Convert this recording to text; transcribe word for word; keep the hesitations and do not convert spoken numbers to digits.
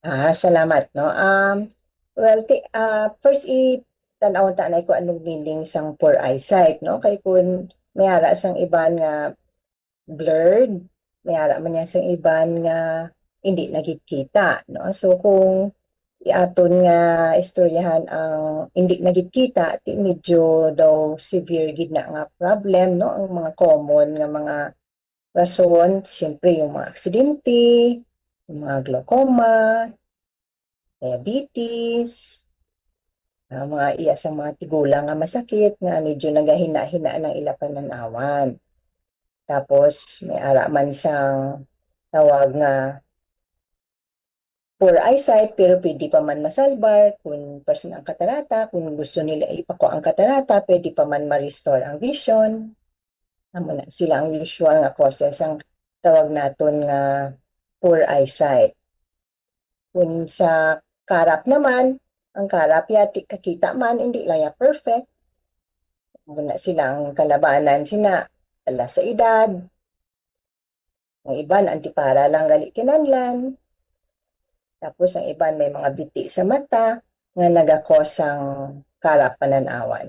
Ah, salamat, no. Um, well, ti, ah, first i tan-aw ta na ko anong meaning sang poor eyesight, no? Kay kun may ara sang iban nga blurred, may ara man niya sang iban nga hindi nagkikita, no? So kung iaton nga istoryahan ang hindi nagkikita, ti medyo daw severe gid na nga problem, no? Ang mga common nga mga rason, siyempre yung mga aksidente, yung mga glaucoma, diabetes, ang mga iya sa mga tigulang nga masakit nga medyo nagahina-hina ang ila pananawan. Tapos may ara man sang tawag nga poor eyesight, pero pwede pa man masalbar kung person ang katarata, kung gusto nila ipakuha ang katarata, pwede pa man ma-restore ang vision. Amo na sila ang usual nga causes ang tawag naton nga poor eyesight. Kung sa karap naman, ang karap ya ti kakita man, hindi lang ya perfect. Amo na sila ang kalabanan sina ala sa edad. Ang iban antipara lang gali kinahanglan. Tapos ang iban may mga biti sa mata nga nagakos ang karap pananawan.